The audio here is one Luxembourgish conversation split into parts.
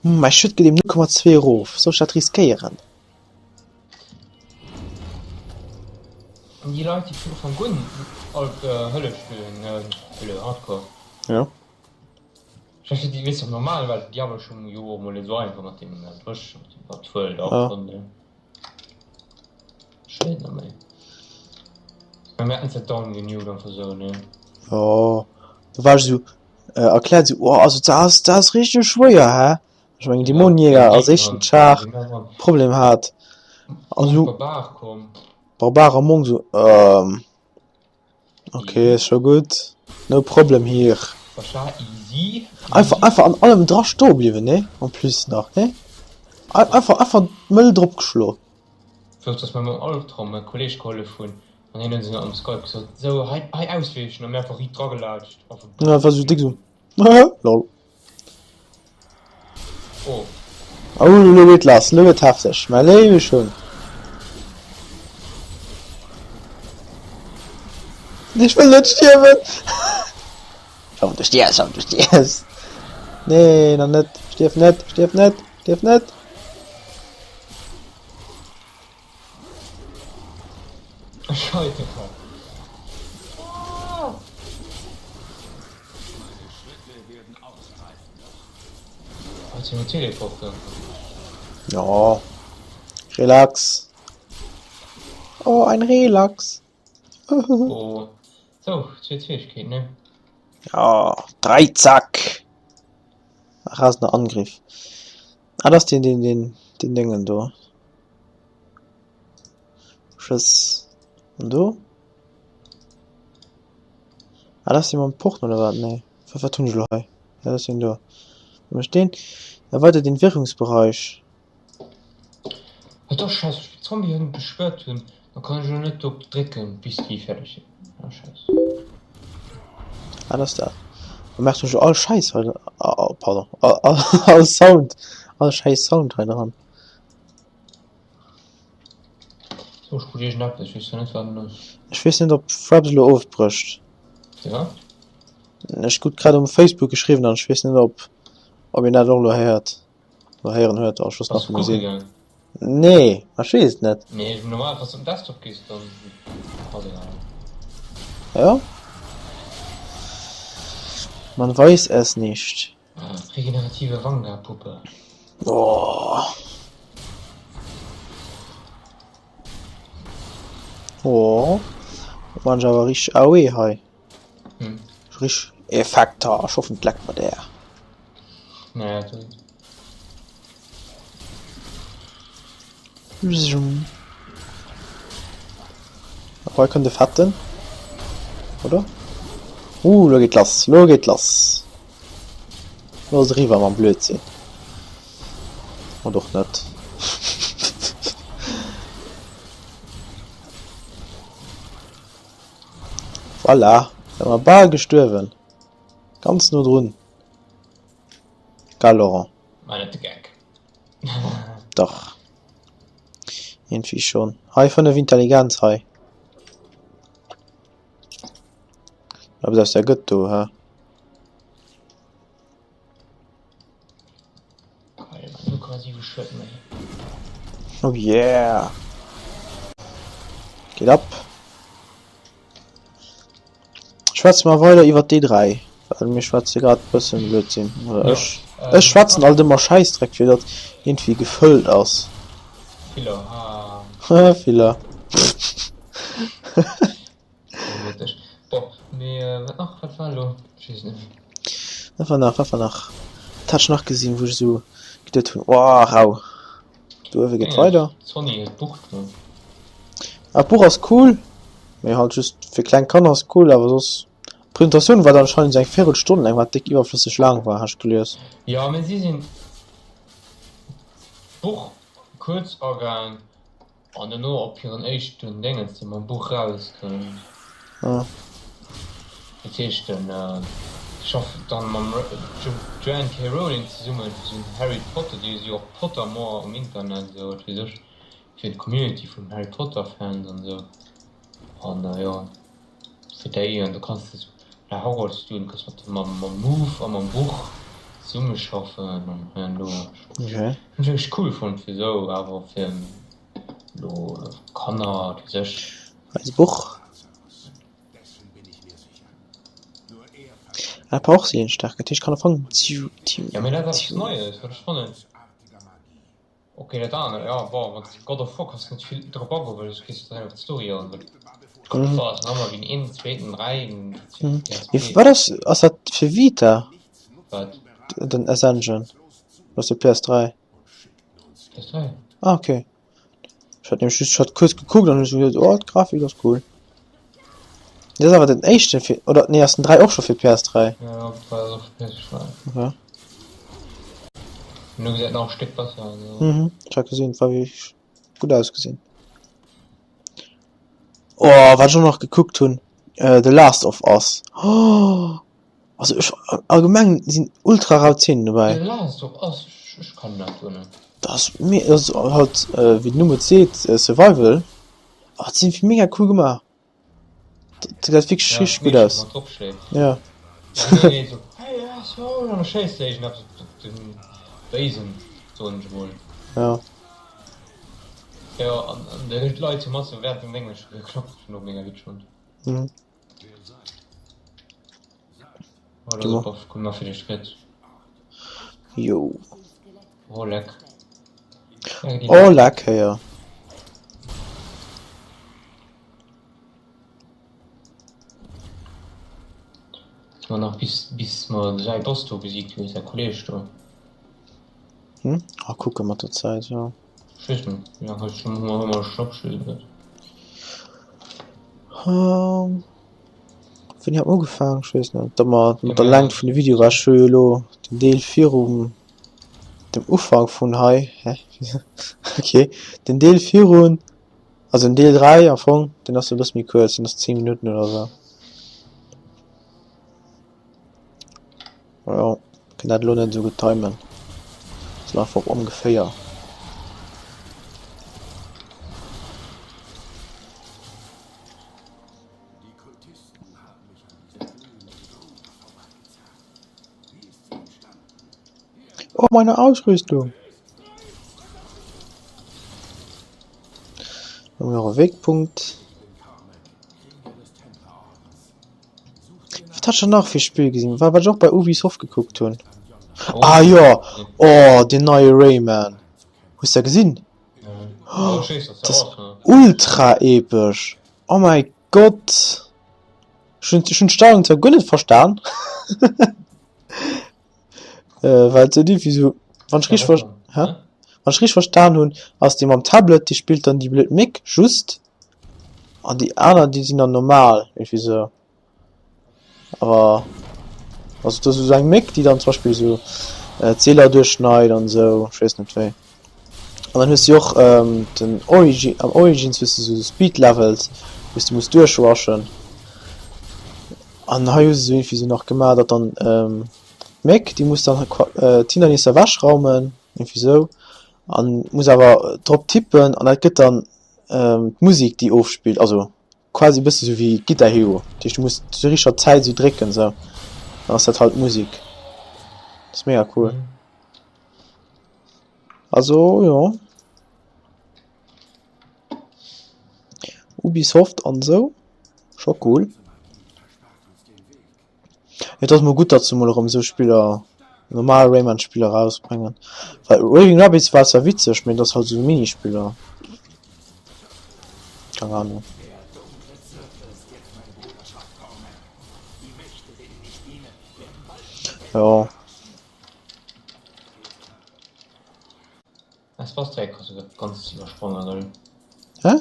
Mäi Schued geet ëm 0,2 erof. Soll ech dat riskéieren? An déi Leit, déi vun Ufank un all Hëllef spillen, Hëlle Hardcore. Jo. Ech versti déi, weess jo normal war den Diablo schon jo och mol net esou einfach mat dem Dréch, mat Wuel da Ja. schon ne. Ech weess net méi. Mä mir haten se down genewt einfach esou ne. Jo, do war ech esou, erkläert esou, oh also dat ass, dat ass richteg schwéier hä? Ech mengen Dämonenjäger als éischten Char Problem hat. Also Barbar komm. Barbar am Monk so, ähm, okay, ist scho gutt, no problem hier. Bachar easy. Einfach, einfach an allem dra stoe bliwwen, ne? En plus nach, ne? Einfach, einfach mëll drop geschlo. Flott, dass mer mam Albtraum e Kolleg gehollef hunn an hien huet am Skype gesot, sou hei, hei ausweechen a mir einfach riit dragelatscht. Ja, war sou déck sou. Lol. Oh. Oh, lo geet lass, lo gëtt hefteg, mä léiwe schon. Ech wëll net stierwen. Komm, du stierfs, komm, du stierfs. Nee, nach net. Stierf net, stierf net, stierf net. Scheite. Teleporter. Ja. Relax. Oh, ein Relax. Oh. So, zweet Fähigkeet, ne? Ja, Dreizack. Rasender Angriff. Ah, das ist den, den, den, den Dingen do. Schëss. An do? Ah, das ist dee mam Porno oder wat? Nee. Wat, wat hunn ech elo hei? Ja, das ist deen do. Wat mécht deen? Erweitert den Wirkungsbereich. Wat ass Scheiss, wann ech déi Zombien beschwört hunn, da kann ech elo net do drécken bis déi fäerdeg sinn. Ah Scheiss. Ah, das ist dat. Da maacht mech all Scheiss hei, oh, pardon, all, all, all Sound, all Scheiss Sound hei dran. So, ech krut iergendeppes, ech weess zwar net wat et ass. Ech weess net ob Fraps elo ofbrécht. Firwat? Ech krut grad um Facebook geschriwwen an ech weess net ob ob een dat och elo héiert oder héieren huet. Oh, ech muss Bass nach du emol kucke gesinn. gaang? Nee, ech weess et net. Nee, normal wanns du op den Desktop gees, dann ass egal. Ja? Man weiß es nicht. Regenerative Wanga-Puppe. Oh. Oh. Dat man ech awer richteg AOE hei. Hm. Richteg Effekter. Ech hoffen et leckt mat där. Naja, du. Hei kënnt de Fetten. Oder? Uh, lo geet lass. Lo geet lass. Lo ass eriwwer mam Blödsinn. Oder och net. Voilà, da war bal gestuerwen. Ganz no drun. Gell, Laurent? War net de Geck. Dach. Irgendwie schon. Hei 5 Intelligenz hei. Eppes aus der gëtt do, hä? Oh yeah! Geet ab! Schwätze mer weider iwwer D3, well mir schwätze grad e bëssen Blödsinn. Oder ech. Ech schwätzen alt ëmmer Schäissdreck, fir datt iergendwéi gefëllt ass. Filler, ha. Filler. Bon, mee wat nach? Wat war elo? Ech weess et net méi. Wat war nach? Wat war nach? Wat hat ech nach gesinn, wou ech esou geduet hunn, oh rau, do uewe geet weider. D'Sony huet d'Buch gemaach. Ah, d'Buch ass cool, mee halt just fir kleng Kanner ass cool, awer soss d'Presentatioun war dann anscheinend esou eng Véirelstonn laang, wat déck iwwerflësseg laang war, hat ech gelies. Jo, mee si sinn d'Buch kuerz agaang. An dono op hiren éischten Déngens, dee mam Buch rauskënnt. Ah. Dat heescht den schafft dann mam Joanne K. Rowling zesummen fir sou en Harry Potter, déi si och Pottermore um Internet esou wat weess ech, fir d'Community vun Harry Potter Fans an esou an jo fir déi an do kanns de sou la Hogwarts doen, kanns mat mam Move a mam Buch. Zesummeschaffen an hei an do. Okay. Hunn ech wierklech cool fonnt fir esou, awer fir elo Kanner, wat weess ech. Eis Buch. Ah, brauch si en Stark, dat heescht, kann am Fong. Ja, mee dat ass eppes Neies, wat ech fannen. Ok, dat anert, jo, bon, mat God of War kanns de net vill drop agoen, well du gees direkt op d'Story an. God of War ass nach ëmmer wéi den een, zweeten, 3, PSP. Wat ass, ass dat fir Vita? Wat? Den Ascension? Oder ass dat PS3? PS3. Ah, ok. Ech hat nämlech just, ech hat kuerz gekuckt an hunn esou geduet, oh, d'Grafik ass cool. Dat ass awer den éischten fir, oder nee, ass den 3 och scho fir PS3? Jo, 3 ass och fir PS3. Okay. Den gesäit nach e Stéck besser aus. Mhm, ech hat gesinn, war wierklech gutt ausgesinn. Oh, wat ech och nach gekuckt hunn, The Last of Us. Oh, also ech allgemeng sinn ultra rau Zeenen dobäi. The Last of Us, ech kennen dat guer net. Dat ass me, dat ass halt wéi den Numm et seet, Survival. Oh, dat sinn mega cool gemaach. Dat gesäit wierklech richteg gutt aus. Ja. Ja. Mhm. Jo. Oh, leck, héier. Mer nach bis bis mer säi Boss do besiegt hunn, säi Kolleg do. Hm? Ah, kucke mat der Zäit, jo. Ech weess net, wéi laang hues du hu mer schonn opgeschriwwen huet. Wéini hat mer ugefaangen? Ech weess net. Da mat mat der Längt vun de Video war ech hu jo elo den Deel virum dem Ufank vun hei, hä? Okay, den Deel virun, also den Deel 3 am Fong, deen ass e bësse méi kuerz, deen ass 10 Minutten oder sou. Jo, kënnt dat elo net esou gutt timen. Ass einfach ongeféier. Oh, meine Ausrüstung! Haben wir noch einen Wegpunkt. Wat hat schon nach fir Spill gesinn? War wat ech och bei Ubisoft gekuckt hunn. Ah jo! Oh, den neie Rayman. Hues de gesinn? Oh, das ist ultra epesch. Oh mein Gott. Ech hunn ech hunn d'Steierung zwar guer net verstan. äh, well se déi wéi wann ech richteg ver hä? Wann ech richteg verstan hunn, ass déi mam Tablet, déi spillt dann déi blöd Méck just an déi aner déi sinn dann normal irgendwie sou. Awer also dat ass esou eng Méck, déi dann zum Beispill esou äh, d'Seeler duerchschneit an esou, ech weess net wéi. An dann hues du och ähm, den Origin, am Origins hues du sou Speed Levels, wou s du muss duerchrushen. An hei hu se sou irgendwie sou nach gemaach, datt dann ähm, d'Méck, déi muss dann äh, d'Hindernisser ewechraumen, irgendwie sou, an muss awer drop tippen an dat gëtt dann ähm, d'Musik, déi ofspillt, also quasi e bësse sou wéi Guitar Hero, dat heescht du muss zur richteger Zäit sou drécken, sou, dann ass dat halt d'Musik. Dat ass mega cool. Also jo. Ubisoft an sou, scho cool. Et ass mol gutt, datt se mol erëm esou Spiller, normal Rayman-Spiller erausbréngen. Well Raving Rabbids war zwar witzeg, mee et ass halt esou Minispiller. Keng Ahnung. Jo. Espace-Strecke kanns du dat Ganzt iwwersprangen, gell? Hä?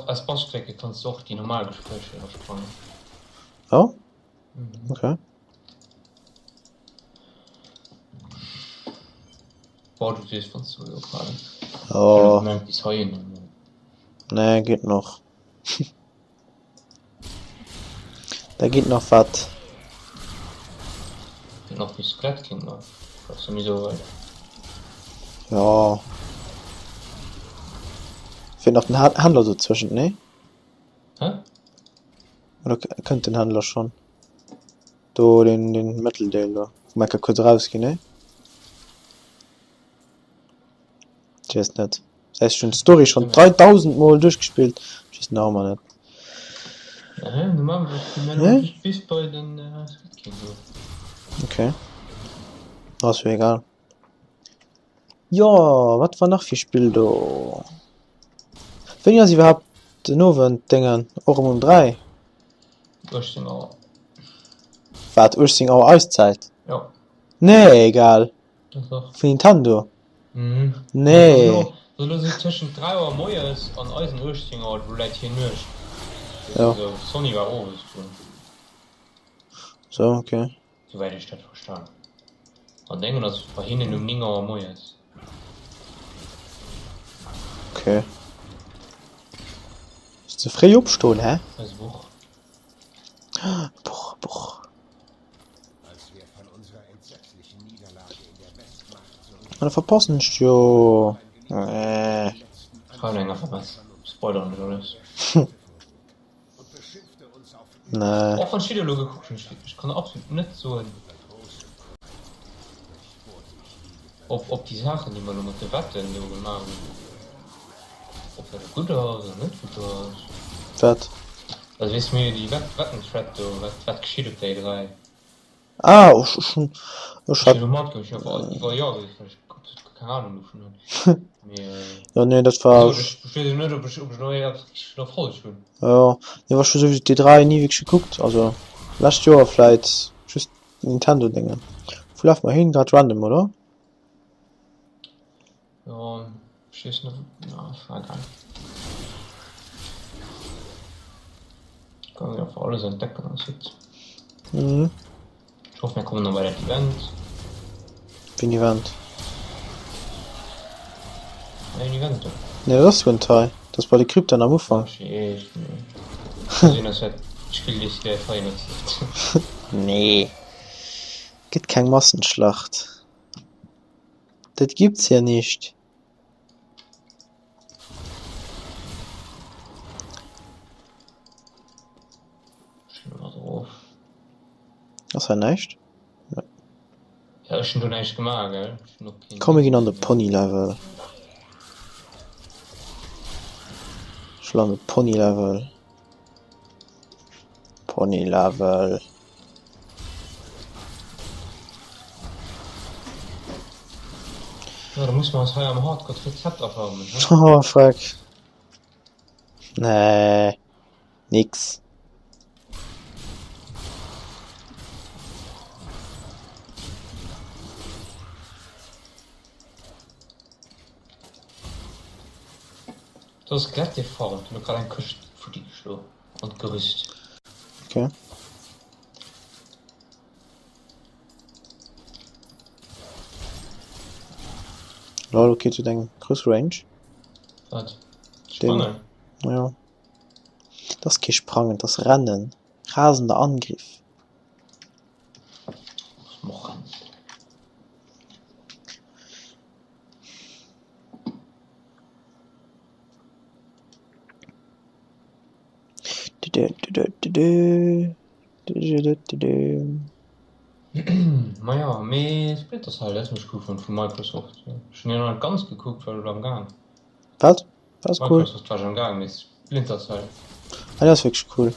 Espace-Strecke kanns du och déi normal Gespréicher iwwersprangen. Oh? Mhm. Okay. Boah, du weess, wann du ophalen. Oh. Bis hei. Nee, geht noch. Da geet nach wat. Geet nach bis Skelett King ne? Ass jo méi sou weit. Ja. Feelt nach den Händler dozwëschent, nee? Hä? Oder kënnt den Händler schon? Do den, den Mëtteldeel do. Wou mer kuerz erausginn, nee? Ech weess net. Das heißt, ech hunn d'Story schonn 3000 Mol duerchgespillt. Ech weess nach ëmmer net. Nee? Okay. Ass jo egal. Jo, wat war nach fir Spill do? Wéini ass iwwerhaapt den Owend Déngen? Och erëm um 3? 18 Auer. Wat, 18 Auer eis Zäit? Jo. Nee, egal. Doch, doch. Vun Nintendo? Mhm. Nee. Also elo sou tëschent 3 Auer moies an eisen 18 Auer, do läit hir Nuecht. Jo. Also Sony war owes drun. So, okay. Souwäit ech dat verstan. An dengen ass bei hinnen um 9 Auer moies. Okay. Ass ze fréi opstoen, hä? Eis Buch. Buch, Buch. Ah, da verpassen ech jo. Äh. Hei enger verpasst. Spoilern net alles. Nee. Och wann ech Video elo gekuckt hunn, ech kann absolut net soen, ob, ob déi Saachen, déi mer elo mat de Wetten do gemaach hunn, ob dat gutt ass oder net gutt ass. Wat? Also weess mir déi Wett, Wetten-Thread do, wat, wat geschitt op der E3? Ah, ech, ech hunn, ech Ech hat. hunn elo matgemaach, ech hunn iwwer Jahre, well ech absolut keng Ahnung dovun hunn. Mee, Jo, nee, dat war. also ech, ech weess elo net, ob ech, ob ech elo eppes richteg verfollegt hunn. Jo, nee, war ech hu souwisou d'E3 ni wierklech gekuckt, also lescht Joer vläit just Nintendo-Déngen. Wou lafe mer hin? Grad random, oder? Jo, ech weess net, na, ass egal. Kann een einfach alles entdecken an Site. Mhm. Ech hoffen mir kommen nach bei dat Event. Wéi Event? Ein Event do. Nee, dat ass Winter. Dat ass bei de Krypten am Ufank. Ech weess, mee gesinn ass dat d'Spill decidéiert hei net zielt. Nee. Gëtt keng Massenschlacht. Dat gibt's hier nicht. Ass hei näischt? Nee. Ja, ech hunn do näischt gemaach, gell? Ech hunn och keen. Komm mir ginn an de Pony Level. Ech wëll an de Pony Level. Pony Level. Ja, da muss mer eis hei am Hardcore d'Rezept afarmen, he? Oh fuck. Nee. Nix. Do ass glätt gefarmt, hunn do grad eng Këscht futti geschlo an d'Gerüst. Okay. Lol, okay, et huet eng grouss Range. Wat? Sprangen? Jo. Et ass kee Sprangen, et ass Rennen. Rasender Angriff. Maja, mee Splinter Cell, dat ass mech cool fonnt vu Microsoft. Ech hunn jo nach net ganz gekuckt, war elo am Gaang. Wat? Dat ass cool. Microsoft war ech am Gaang, mee Splinter Cell. Ah, dat ass wierklech cool.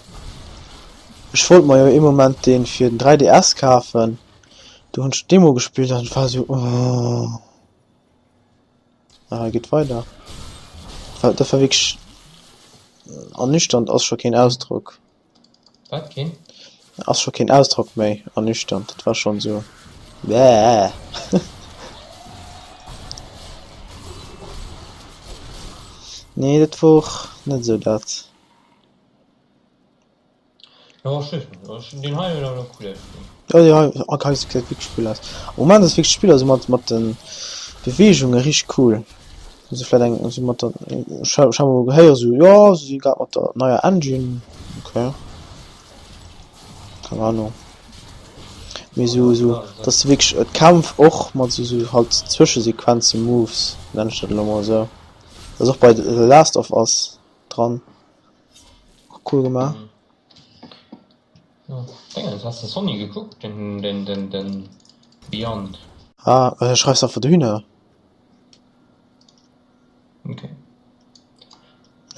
Ech wollt mer jo ee Moment deen fir den 3DS kafen, do hunn ech d'Demo gespillt an war sou oh. Ah, hei geet weider. Dat war wierklech ernüchternd ass scho keen Ausdrock. Wat keen? Ass scho keen Ausdrock méi, ernüchternd, dat war schonn sou bäh. Nee, dat wor net sou dat. Jo, ech weess net, ech deen hei huet awer elo cool ausgesinn. Jo, deen hei, oh geil, gesäit wierklech cool aus. Am Moment ass wierklech d'Spiller sou mat mat de Beweegunge richteg cool. Hu se vläit eng sou mat der, ech hu ech hu mol gehéiert sou, jo se si grad mat der neier Engine, okay, keng Ahnung. Mee sou sou dass de wierklech d'Kämpf och mat sou sou halt Zwëschesequenze Moves, nennen ech dat elo mol esou, dat ass och bei The Last of Us dran, och cool gemaach. Jo, Dingens, has de Sony gekuckt, den den den den. Beyond. Ah, äh, schreifs einfach dohinner. Okay.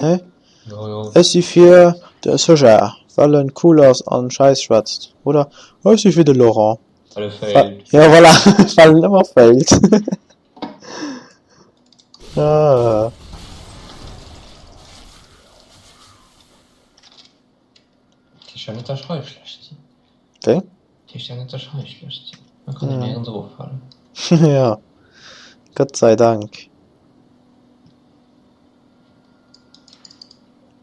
Ne? Jo, jo. Ech si fir de Soja, well en cool ass an Schäiss schwätzt. Oder ech si fir de Laurent. Well e failt. Ja, voilà, well en ëmmer failt. ah. Dat heescht ja net, dass ech hei schlecht sinn. Wéi? Dat heescht ja net, dass ech hei schlecht sinn. Da kann een néierens eroffalen. Ja, Gott sei Dank.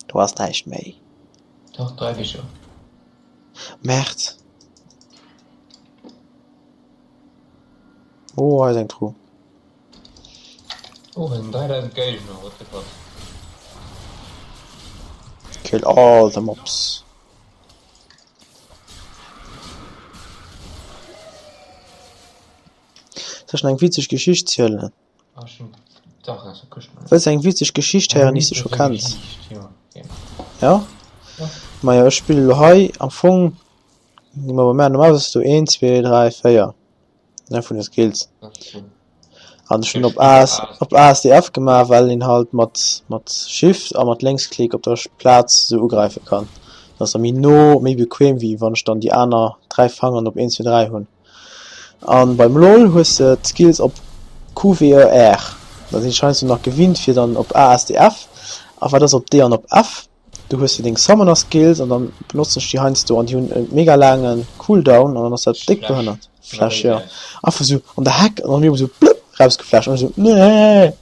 Do ass näischt méi. Dach, 3 Bicher. Merde. Oh, hei ass eng Truh. Oh, hei sinn 3000 Géigner, what the fuck. Kill all the mobs. Soll ech nach eng witzeg Geschicht zielen? Ah, ech hunn d'Saachen aus der Këscht nach net. Wëlls de eng witzeg Geschicht héieren, déi s de scho kenns? Jo, gär. Ja? Ja. Majo, ech spille lo hei am Fong, ma bei mär normalerweis ass do 1, 2, 3, 4, ne, vun de Skills. An ech hunn op A, op ASDF gemaach, well een halt mat, mat Shift a mat Lénksklick op der Plaz esou ugräife kann. Dat ass da méi no, méi bequem, wéi wann ech dann déi aner 3 Fangeren op 1, 2, 3 hunn. An beim LoL hues de d'Skills op Q, W, E, R. Da sinn ech heiansdo nach gewinnt fir dann op A, S, D, F. A wat ass op D an op F? Du hues jo deng Summoner Skills an dann benotzen ech déi heiansdo an déi hunn e mega laange Cooldown an dann ass dat déck behënnert. Flash, jo. Einfach sou an der Heck an dann op eemol sou blëpp rausgeflasht an ech sou nee.